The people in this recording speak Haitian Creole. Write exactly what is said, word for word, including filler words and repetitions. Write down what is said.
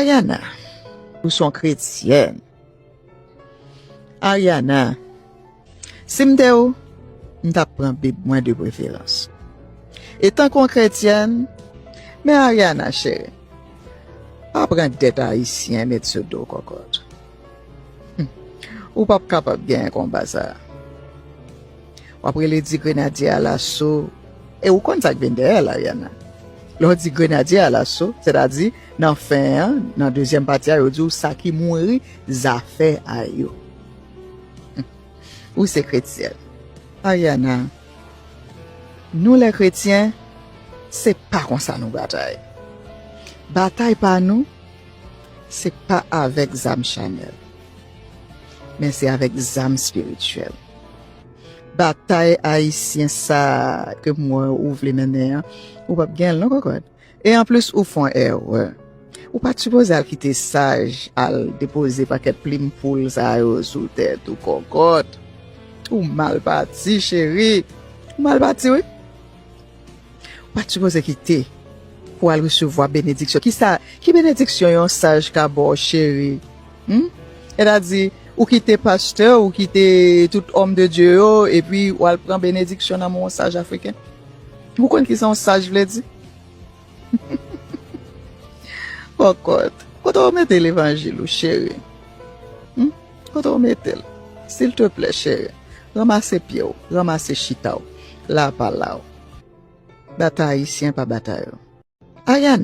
Ariana, ou se yon kretyèn. Ariana, si m te ou, m t ap pran Bib mwen de preferans. E tankou yon kretyèn, men Ariana cheri, pa pran dèt ayisyen met sou do kòkòt. Hum. Ou p ap kapab genyen konba sa a. W ap rele di grenadye alaso. E ou konn sa k vin dèyè l, Ariana. Lè w di grenadye alaso, sètadi nan fen an, nan dezyèm pati a, yo di w sa ki mouri, zafè a yo. Ou se kretyèn. Ariana, nou lè kretyen, se pa konsa nou batay. Batay pa nou, se pa avèk zam chanèl, men se avèk zam espirityèl. Batay ayisyen sa ke m wè ou vle mennen an, ou p ap gen l non, kòkòt. E anplis, ou fè yon erè. Ou pa t sipoze al kite saj al depoze pakèt plim poul sa yo sou tèt ou, kòkòt. Ou mal pati, cheri. Ou mal pati, wi. Ou pa t sipoze kite pou al resevwa benediksyon. Ki sa, ki benediksyon yon saj ka ba w, cheri? Hmm? Sètadi, ou kite pastè, ou kite tout òm de Dye yo, epi w al pran benediksyon nan men yon saj afriken? Ou konn ki sa yon saj vle di? Kòkòt, kote w mete levanjil ou, cheri? Hmm? Kote w mete l? Silteplè, cheri, ranmase pye w, ranmase chita w. La pa la w. Batay ayisyen pa batay ou. Ariana,